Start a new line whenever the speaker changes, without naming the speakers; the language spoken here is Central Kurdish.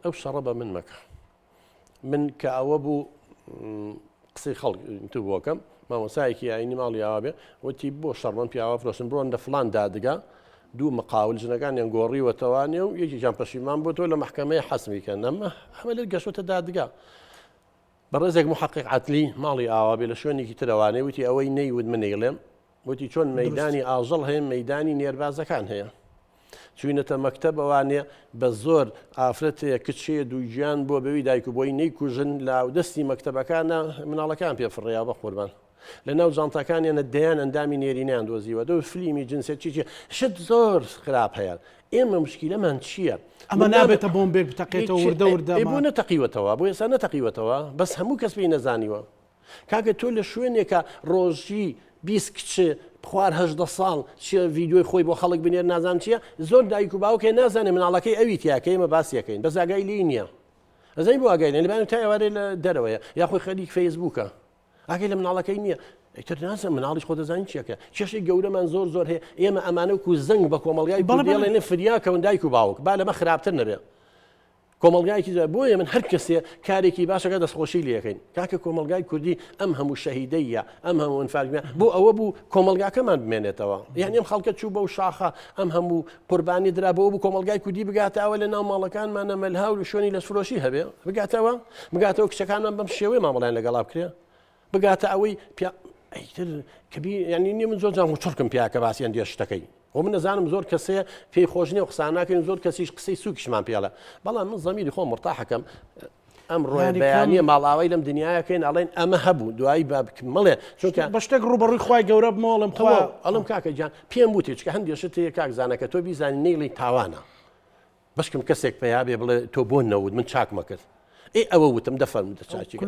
ئەو شەڕە بە من مەکە. من کە ئەوە بوو قسەی خەڵک تو بۆکەم مامۆسایەکی ئاینی ماڵی ئاوا بێ وتی بۆ شەڕمەن پیاوە فرۆشن بڕۆن لە فلان دادگا دوو مقاول ژنەکانیان گۆڕیوەتەوانێ و یەکێکیان پەشیمان بۆتەوە لە محکمەیە حەسمی کەن ئەمە ئەمە لێ گەشتە دادگا بەڕێزێک محقق عەدلی ماڵی ئاوا بێ لە شوێنێکی ترەوانێ وتی ئەوەی نەیوت من نەیڵێم وتی چۆن مەدانی ئاژەڵ هەیە مەدانی نێربازەکان هەیە چوینەتە مەکتەب ئەوانێ بە زۆر ئافرەتێ کچێ دووگیان بۆ بەوی دایک و بۆی نەیکوژن لە دەستی مەکتەبەکانە مناڵەکان پێ فڕیا بە قوربان لە ناو جانتاکانیانە دەیان ئەندامی نێرینیان دۆزیوە دۆ فلیمی جنسێت چی چی شت زۆر خراپ هەیە ئێمە مشکیلەمان چییە؟
ئەمە نابێتە بۆمبێک بتەقێتەوە وردە وردە
بۆ نەتەقیوەتەوە بۆ ئێستا نەتەقیوەتەوە بەس هەموو کەس پێی نەزانیوە کاکە تۆ لە شوێنێکە ڕۆژی 20 کچ خوار 18 ساڵ چیە ڤیدیۆی خۆی بۆ خەڵک بنێر نازان چییە زۆر دایک و باوکێ نازانێ مناڵەکەی ئەوی تیاکە ئێمە باسیەکەین بەس ئاگای لێی نییە ئەزانی بۆ ئاگای لێ لەبان تا ئێوارێ لە دەرەوەیە یاخۆی خەریک فەیسبووکە ئاگای لە مناڵەکەی نییە ئیتر نازانم مناڵیش خۆ دەزانین چیەکە کێشەی گەورەمان زۆر زۆر هەیە ئێمە ئەمانە وەکو زەنگ بە کۆمەڵگای بەڵێ بەڵێ فریا کەون دایک و باوک با لەمە خراپتر نەبێ کۆمەڵگایەکی زۆر بۆیە من هەر کەسێ کارێکی باشەکە دەستخۆشی لەکەین کاکە کۆمەلگای کوردی ئەم هەموو شەهیدەیە ئەم هەموو ئەنفالگە بۆ ئەوە بوو کۆمەلگاکەمان بمێنێتەوە یعنی ئەم خەڵکە چوو بەو شاخە ئەم هەموو قوربانی درا بۆ بوو کۆمەلگای کوردی بگاتەوە لە ناو ماڵەکانمانە مەلها و شوێنی لەشفرۆشی هەبێ بگاتەوە بگاتەوە کچەکانمان بەم شێوەیە مامەڵیان لەگەڵا بکرێ بگاتە ئەوەی پیا ئیتر کەبی یعنی نیە من زۆر جام چڕکم پیاکە باسی ئەندێ شتەکەی خۆ من نەزانم زۆر کەسێ پێی خۆش نیە و قسان ناکەین زۆر کەسیش قسەی سوکیشمان پێڵە بەڵام من زەمیری خۆم مرتاحەکەم ئەم ڕۆ بەیانە ماڵاوای لەم دنیاەکەین ئەڵێن ئەمە هەبوو دوایی با مەڵێ
چونکە بە شتێک ڕوبەڕووی خوای گەورە بمەوەڵم
خوا ئەڵم کاکە گیان پێم وتی چکە هەندێک شت هەیە کاک زانەکە تۆ بیزانی نەیڵی تاوانە بەشکم کەسێک پیا بێ بڵێ تۆ بۆ نەوت من چاکمە کرد ئێ ئەوە وتم دەفەرموو دە چاکی.